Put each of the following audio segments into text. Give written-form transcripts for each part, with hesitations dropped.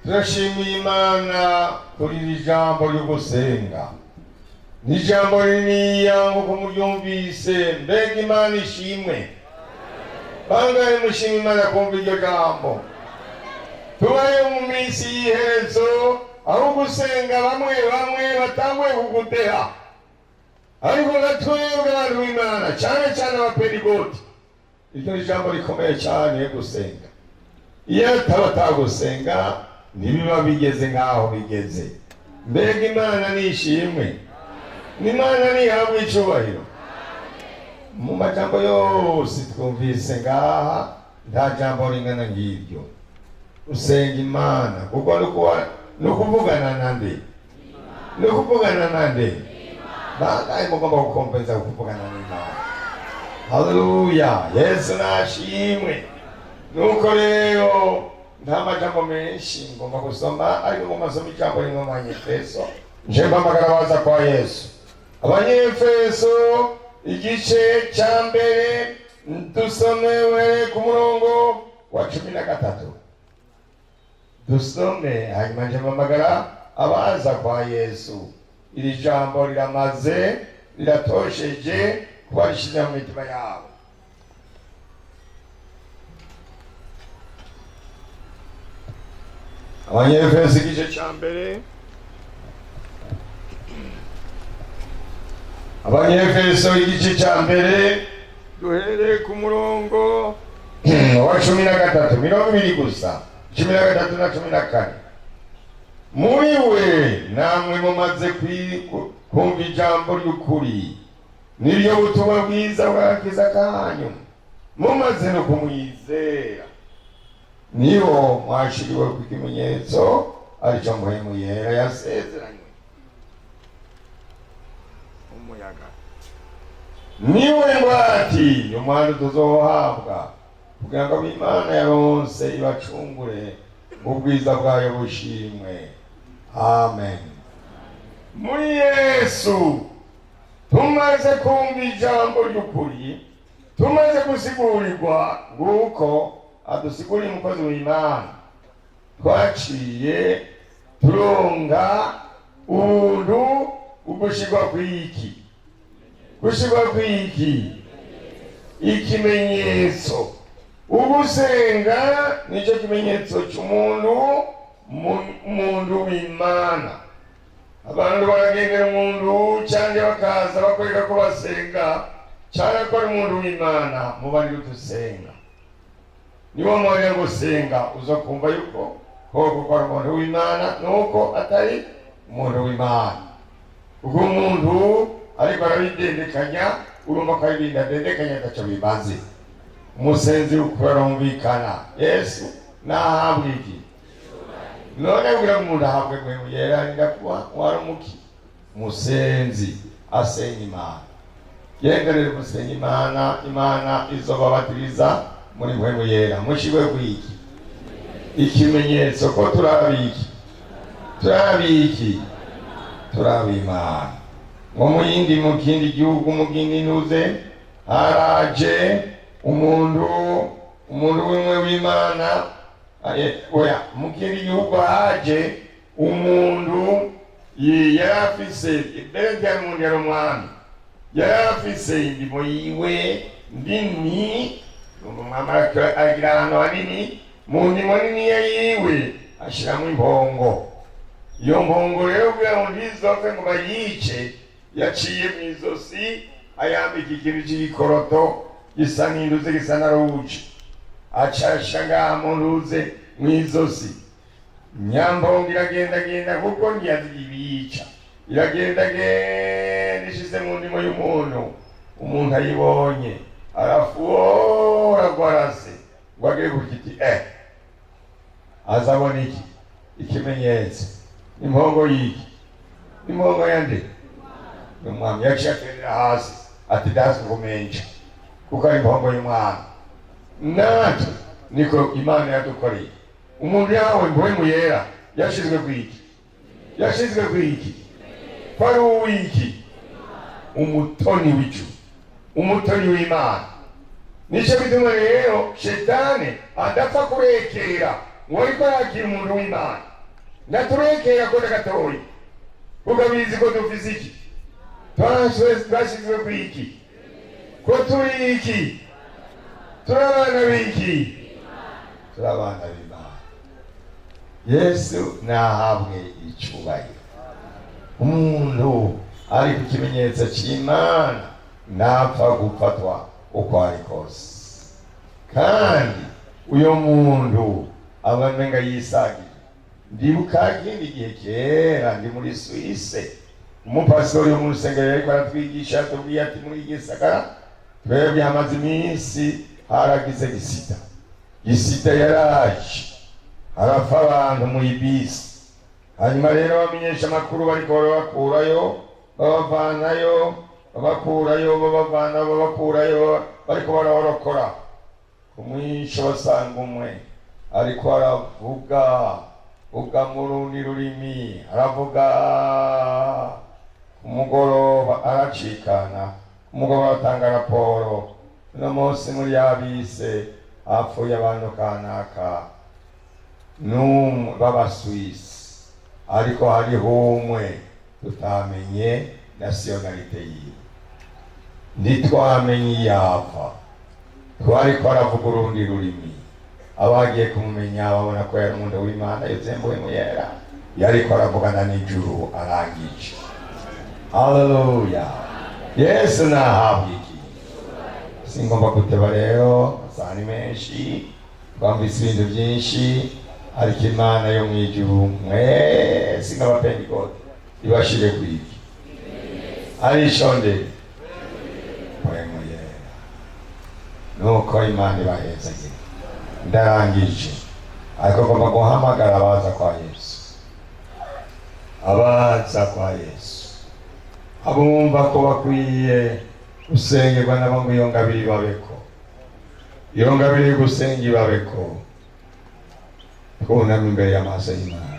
Turashimiye Imana kuri iri jambo ryo gusenga. Ni ijambo rininiya nk'uko muryumvise. Mbega Imana ishimwe! Bangahe mushima Imana kumva iryo jambo? Tubaye mu minsi y'iherezo aho gusenga bamwe bamwe batanguye kugudeha, ariko nka twebwe abantu b'Imana, cyane cyane abapentigoti, iryo ni ijambo rikomeye cyane, gusenga. Iyo ataba atagusenga, ntibiba bigeze nk'aho bigeze. Mbega Imana nishimwe! N'Imana ntihabwe icubahiro! Mu majambo yose twumvise ngaha, nta jambo ringana ng'iryo, usenga Imana, kuko ni ukuvugana na nde? Ni ukuvugana na nde? Bangahe mugomba gukomeza kuvugana n'Imana? Haleluya! Yesu nashimwe! Nuko rero nta majambo menshi ngomba gusoma, ariko ngomba nsoma ijambo rimwe mu Banyefeso, nje mpamagara baza kwa Yesu. Abanyefeso igice cya mbere, dusomewe ku murongo wa 13. Dusome, hanyuma nje mpamagara abaza kwa Yesu. Iri jambo riramaze, riratosheje kuba rishyize mu mitima yabo. Abanyefeso igice cya mbere, Abanyefeso igice cya mbere, duhereye ku murongo wa 13, 20 gusa, 13 na 14. Muri we namwe mumaze kumva ijambo ry'ukuri, niryo butumwa bwiza bw'agakiza kanyu, mumaze no kumwizera, niho mwashiriwe ku kimenyetso, aricyo Mpwemu Yera yasezeranywe. Umuyaga. Niwe ngwati umwana tuzohabwa kugira ngo Imana yaronse ibacungure, ubwiza bwayo bushimwe. Amen. Muri Yesu tumaze kumva ijambo ry'ukuri, tumaze gusigurigwa nguko adusiguriye umukozi w'Imana, twaciye turonga ubuntu ugushirwa kw'iki? Gushirwa kw'iki? Ikimenyetso. Ugusenga nicyo kimenyetso cy'umuntu, umuntu w'Imana. Abantu baragendera umuntu cyangwa bakaza bakwereka ko basenga cyangwa ko ari umuntu w'Imana. Mubarire udusenga, niba mwanya gusenga, uza kumva yuko koko ko ari umuntu w'Imana nuko atari umuntu w'Imana, kuko umuntu ariko arabidendekanya, urumva ko ari ibintu adendekanya ataco bimaze. Umusenzi ukarumvikana. Yesu nahabwa iki none? Kugira ngo umuntu ahabwe Mpwemu Yera, arinda kuba wari umuki? Musenzi, asenga Imana. Genderere gusenga Imana, Imana izobabatiriza muri Mpwemu Yera, mushirwe kwiki? Ikimenyetso ko turabiki, turabiki, turabimana. Ngo mu yindi, mu kindi gihugu, mu kindi ntuze, haraje umuntu w'imwe w'Imana. Oya, mu kindi gihugu haje umuntu yari afise mbere ryari umuntu, yari umwami, yari afise indimo yiwe nini. Umwami agira ahantu hanini. Mu ndimo niniya yiwe ashiramo impongo. Iyo mpongo rero, kugira ngo ntizopfe ngo bayice, yaciye mu izosi ayambika ikintu cy'igikoroto gisa n'induze, gisa na rouge, acasha ngaha mu ntuze, mu izosi. Nyampongo iragendagenda, kuko ntiyazi ibiyica. Iragendagenda, ishize mu ndimo y'umuntu. Umuntu ayibonye arafora rwarase ngo agere ku giti, azabona iki? Ikimenyetso. Impongo y'iki? Impongo ya nde? Y'umwami. Yaciye aterera hasi ati: "Ndazi kumenja," kuko ari impongo y'umwami. Natwe niko Imana yadukoreye. Umuntu yahawe Mpwemu Yera yashizwe ku iki? Yashizwe ku iki? Ko ari uw'iki? Umutoni w'ijuru, umutoni w'Imana. Nicyo bituma rero shetani adapfa kurekera ngo ariko yakira umuntu w'Imana. Naturekera ko na gatoyi, kuko abizi ko dufise iki, twashyizwe ku iki, ko turi iki, turi abana b'iki, turi abana b'Imana. Yesu nahabwe icyubahiro. Umuntu ari ku kimenyetso cy'Imana ntapfa gufatwa uko ari kose, kandi uyo muntu aba amenga yisangije. Ndibuka kindi gihe kera ndi muri Suisse, umupasitori wo mu rusengero yariko aratwigisha, atubwiye ati: "Muri iki gisagara twebwe hamaze iminsi haragize gisida. Gisida yaraje, harapfa abantu muri bisi. Hanyuma rero bamenyesha amakuru bariko barabakurayo, babavanayo, babakurayo, babavana, babakurayo, bariko barabarokora. Ku mwisho basanga umwe ariko aravuga vuga mu rundi rurimi, aravuga. Ku mugoroba aracikana, ku mugoroba atanga raporo: uno munsi muri ya bisi hapfuye abantu kanaka n'umwe b'Abaswisi, ariko hariho umwe tutamenye nationalité yiwe, ntitwamenye iyava, twariko aravuga urundi rurimi. Abagiye kumumenya babona ko yari umuntu w'Imana yuzembuwe mu yera, yariko aravugana n'ijuru arangije." Haleluya! Yesu nahabwa iki. Singomba guteba rero, amasaha ni menshi, twumvise ibintu byinshi, ariko Imana yo mu ijuru mwese nk'Abapentekote ibashire kwiki arishonde Mpwemu Yera. Nuko Imana ibahezagira. Ndarangije, ariko ngomba guhamagara abaza kwa Yesu, abaza kwa Yesu, abumva ko bakwiye gusengerwa nabo, ngo iyo ngabire ibabeko, iyo ngabire yo gusenga ibabeko. Twunama imbere y'amaso y'Imana,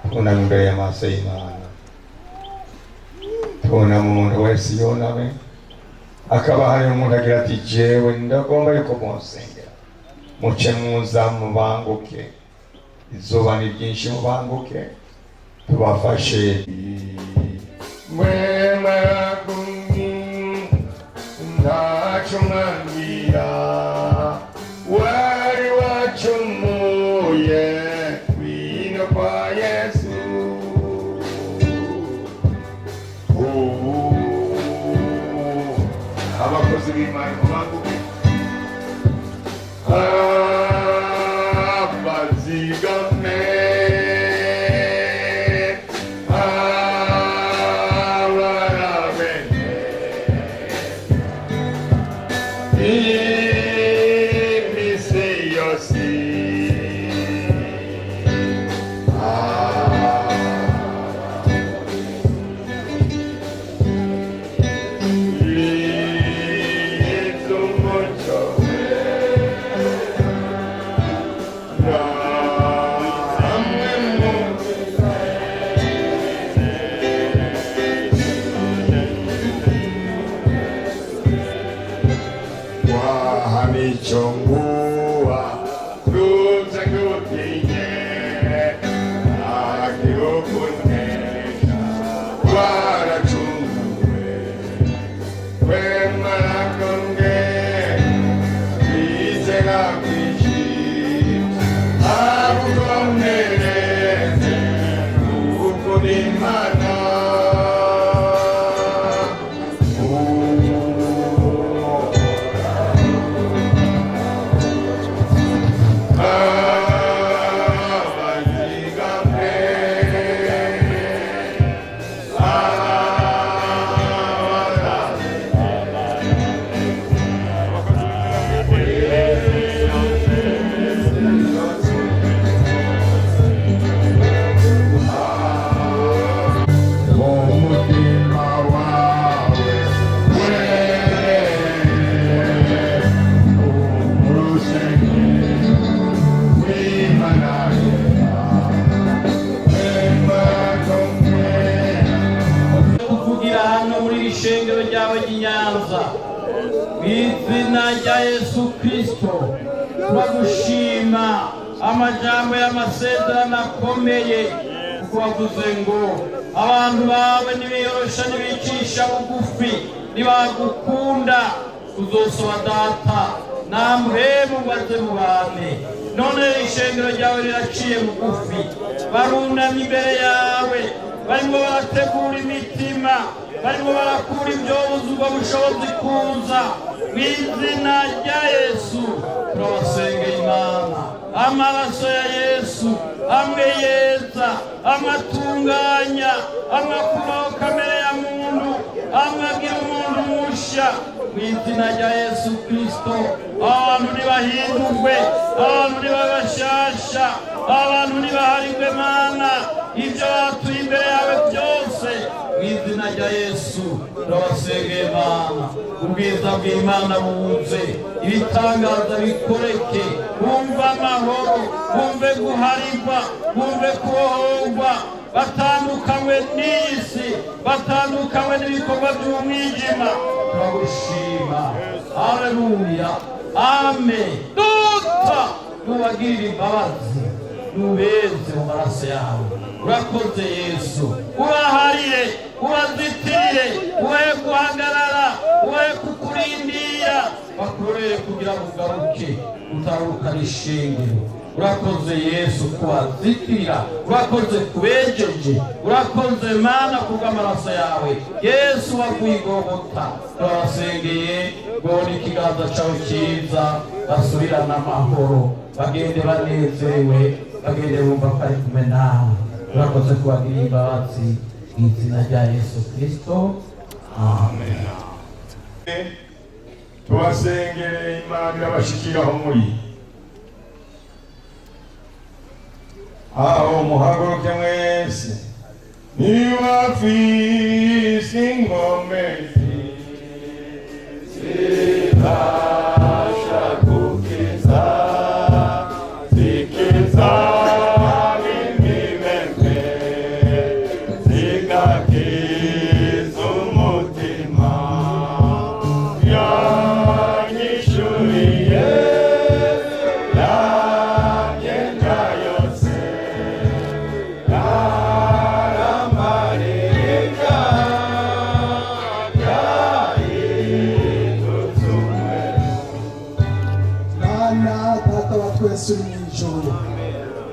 twunama imbere y'amaso y'Imana, twunama. Umuntu wese yuname. Akaba hari umuntu agira ati: "Jewe ndagomba yuko munsengera." Muce muza, mubanguke, izuba ni ryinshi, mubanguke tubafashe. Mwemera ntaco mwambwira, wari wacumuye, wino kwa Yesu. Ubu abakozi b'Imana mubanguke, abazigame abarabene imisi yose. Umuco namwe mu wahamichongua ruza kutinye akirukunesha warachunguwe kwemara konge kwizera kwinshi akukomereze ukuri Imana. Umutima wawe urusengero rw'Imana. Kuvugira hano muri iri shengero ryawe ry'i Nyanza, mu izina rya Yesu Kirisito, turagushima. Amajambo y'amasezerano akomeye, kuko wavuze ngo abantu bawe nibiyorosha, nibicisha bugufi, nibagukunda, uzosaba Data namuhemu ngo aze mubane. None ishengero ryawe riraciye bugufi, barunamye imbere yawe, barimo barategura imitima, barimo barakura ibyobuza ubwo bushobozi kuza. Mu izina rya Yesu turabasengeye Imana. Amaraso ya Yesu amwe yeza, amwe atunganya, amwe akuraho kamere ya muntu, amwe agira umuntu musha, mu izina rya Yesu Kristo abantu ntibahindurwe, abantu ntibabashasha, abantu ntibaharigwe. Mana, ibyo batuye imbere yawe byose, mu izina rya Yesu turabasengeye Mana. Ubwiza bw'Imana buze, ibitangaza bikoreke, bumve amahoro, bumve guharigwa, bumve kubohorwa, batandukanywe n'iyi si, batandukanywe n'ibikorwa by'umwijima. Turagushima, haleluya, amen. Duta nubagirira imbabazi, nubeze mu maraso yawe. Urakoze Yesu, ubaharire, ubazitirire, ubahe guhagarara, ubahe kukurindira, bakurorere kugira ngo ugaruke utarukana ishengero. Urakoze Yesu kubazitirira, urakoze kubejeje, urakoze Mana kubw'amaraso yawe Yesu waguye igogota. Turabasengeye ngo ikiganza cyawe cyiza basubirane amahoro, bagende banezerewe, bagende bumva ko ari kumwe nawe. Urakoze kubagirira imbabazi, mu izina rya Yesu Kristo, amen. Tubasengere, Imana irabashikiraho muri aho. Muhaguruke mwese niba mfise inkomezi zibasha gukiza, zikiza imibembe, zigakiza umutima, yanyishuriye yanyenda yose, yaramarika yahindutse umweru. Mana Data wa twese uri mu ijuru,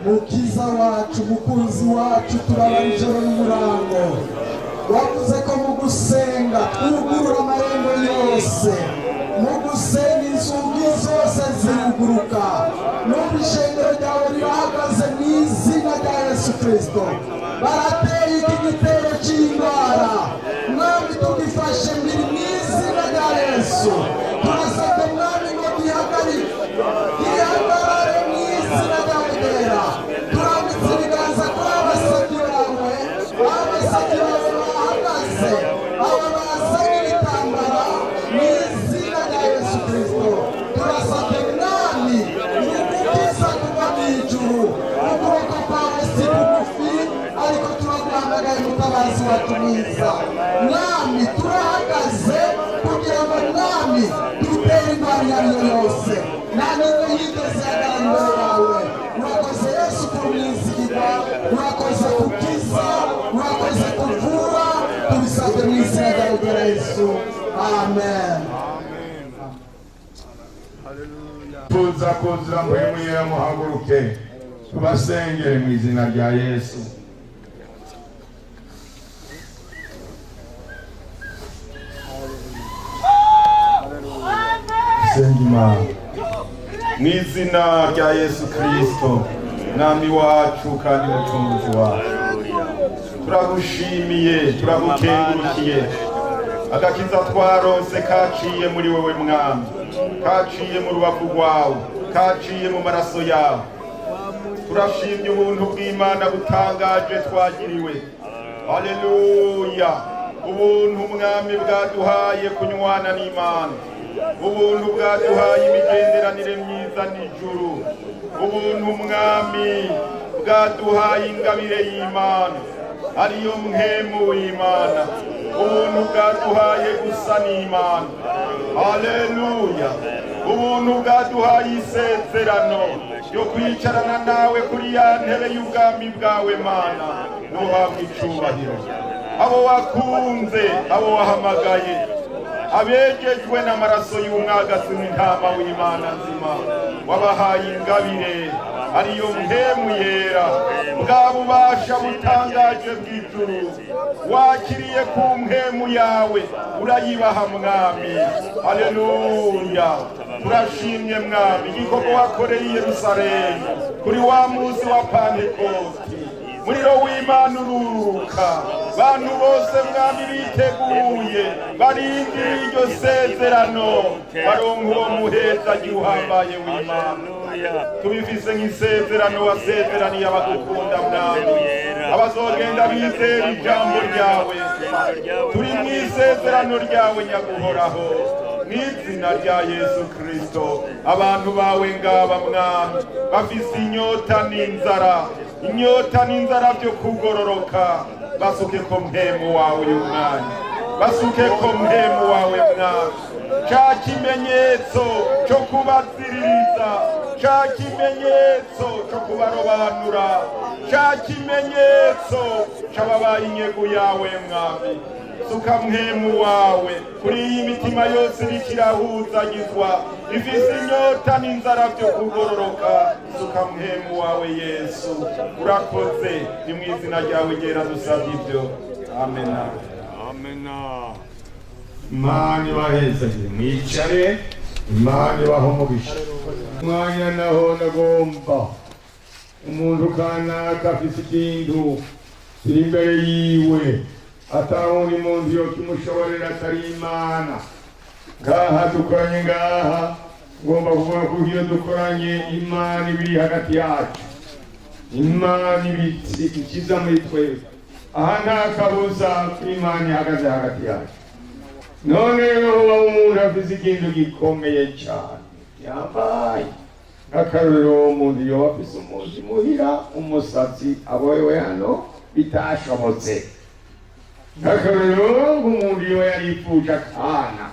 Mukiza wacu, Mukunzi wacu, turaba ijoro n'umurango. Wavuze ko mu gusenga twugurura amarembo yose, mu gusenga inzugi zose ziruguruka. N'ubu ishengero ryawe rirahagaze mu izina rya Yesu Kirisito. Barateye iki gitero cy'indwara, Mwami, tugifashe mbiri mu izina rya Yesu. Turasabye, Mwami, ngo gihagarike, gihagarare mu izina ryawe ryera. Turambitse ibiganza kuri abasabyi bawe, abasabyi bawe bahagaze, aba bazanye ibitambara, mu izina rya Yesu Kirisito. Turasabye, Mwami, ugukiza kuva mu ijuru. Ukuboko kwawe si kugufi, ariko turaguhamagaye, Mutabazi wacu mwiza. Mwami, turahagaze kugira ngo, Mwami, dutere indwara iyo ari yo yose. Nta n'imwe yigeze ihagarara imbere yawe. Urakoze Yesu kumwizigirwa, urakoze kukiza, urakoze kuvura. Tubisabye mu izina ryawe ryera Yesu, amen. Tuza kuzura Mpwemu Yera, muhaguruke tubasengere mu izina rya Yesu. Senga Imana mu izina rya Yesu Kristo, Mwami wacu kandi Mucunguzi wacu. Turagushimiye, turagukengurukiye. Agakiza twaronse kaciye muri wewe Mwami, kaciye mu rubavu rwawe, kaciye mu maraso yawe. Turashimye ubuntu bw'Imana butangaje twagiriwe. Haleluya! Ubuntu, Mwami, bwaduhaye kunywana n'Imana, ubuntu bwaduhaye imigenderanire myiza n'ijuru, ubuntu, Mwami, bwaduhaye ingabire y'Imana ariyo Mpwemu w'Imana, ubuntu bwaduhaye gusa n'Imana. Haleluya! Ubuntu bwaduhaye isezerano. Yo kwicarana nawe kuri ya ntebe y'ubwami bwawe. Mana, ntuhabwe icubahiro. Abo wakunze, abo wahamagaye, abejejwe n'amaraso y'umwagazi w'intama w'Imana nzima, wabahaye ingabire ariyo Mpwemu Yera, bwa bubasha butangaje bw'ijuru wakiriye ku mpwemu yawe urayibaha. Mwami, haleluya, turashimye Mwami igikorwa wakoreye i Yerusalemu kuri wa munsi wa Pantekoti. Muriro w'Imana ururuka, bantu bose Mwami biteguye, barindiriye iryo sezerano, baronka uwo muhezagihe uhambaye w'Imana. Tubifise nk'isezerano wasezeraniye abagukunda, Mwami, abazogenda bizera ijambo ryawe. Turi mu isezerano ryawe, Nyaguhoraho, mw'izina rya Yesu Kristo. Abantu bawe ngaba, Mwami, bafise inyota n'inzara, inyota n'inzara byo kugororoka. Basuke ko Mpwemu wawe uyu mwanya, basuke ko Mpwemu wawe, Mwami, ca kimenyetso cyo kubaziririza, ca kimenyetso cyo kubarobanura, ca kimenyetso c'ababaye inyegu yawe. Mwami, suka Mpwemu wawe kuri iyi mitima yose iriko irahuzagizwa, ifise inyota n'inzara byo kugororoka. Suka Mpwemu wawe, Yesu. Urakoze, ni mu izina ryawe ryera dusabye ibyo, amena. Amena. Imana ibahezanye, mwicare. Imana ibaha umugisha. Umwanya naho nagomba umuntu kanaka afise ikintu kiri imbere yiwe atawundi muntu yo kimushoborera atari Imana. Ngaha dukoranye, ngaha ngomba kuvuga ko iyo dukoranye Imana ibiri hagati yacu, Imana ibitsi ikiza muri twebwe. Aha nta kabuza ko Imana ihagaze hagati yacu. None rero uba umuntu afise ikintu gikomeye cyane yambaye, nk'akarorero umuntu yoba afise umuntu muhira umusatsi aboyewe hano bitashobotse, nk'akarorero nk'umuntu iyo yarifuje akana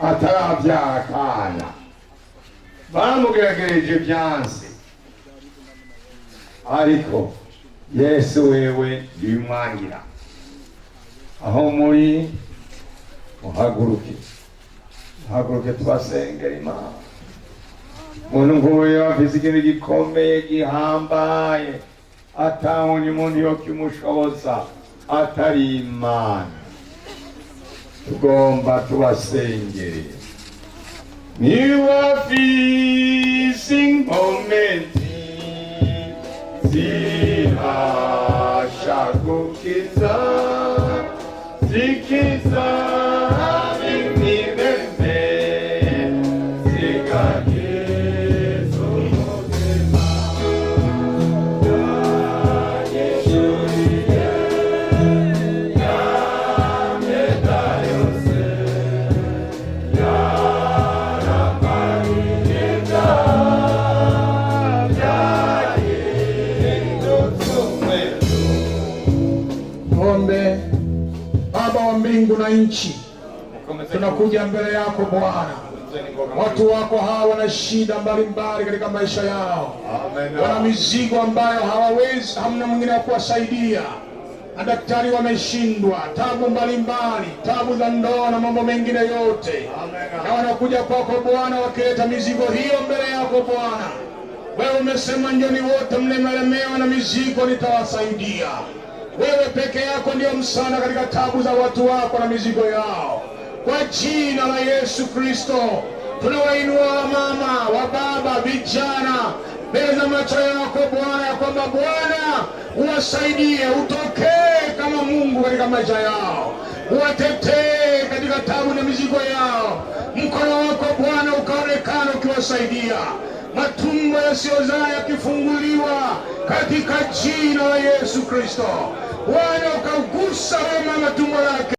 atarabyara, akana bamugeragereje byanse, ariko Yesu wewe ntibimwangira. Aho muri muhaguruke, muhaguruke tubasengera Imana. Umuntu nk'uyu afise ikintu gikomeye gihambaye atawundi muntu yo kimushoboza atari Imana, tugomba tubasengere. Niba afise inkomezi zibasha gukiza, zikiza imibembe, zigakiza umutima, yanyishuriye yamyenda yose, yaramariye ibyaha, byahindutse umweru. Tuombe. Baba wa mbingu na nchi, tunakuja mbele yako Bwana. Watu wako hawa wana shida mbalimbali katika maisha yao, wana mizigo ambayo hawawezi, hamna mwingine wa kuwasaidia. Madaktari wameshindwa, tabu mbalimbali, tabu za ndoa na mambo mengine yote, na wanakuja kwako Bwana wakileta mizigo hiyo mbele yako Bwana. Wewe umesema, njoni wote mlemelemewa na mizigo, nitawasaidia. Wewe peke yako ndiyo msaada katika tabu za watu wako na mizigo yao. Kwa jina la Yesu Kristo tunawainua wamama, wababa, vijana mbele za macho yako Bwana, ya kwamba Bwana uwasaidie, utokee kama Mungu katika maisha yao, uwatetee katika tabu na mizigo yao. Mkono wako Bwana ukaonekana ukiwasaidia, matumbo yasiyozaa yakifunguliwa katika jina la Yesu Kristo. Bwana, ukaugusa huyo mama tumbo lake.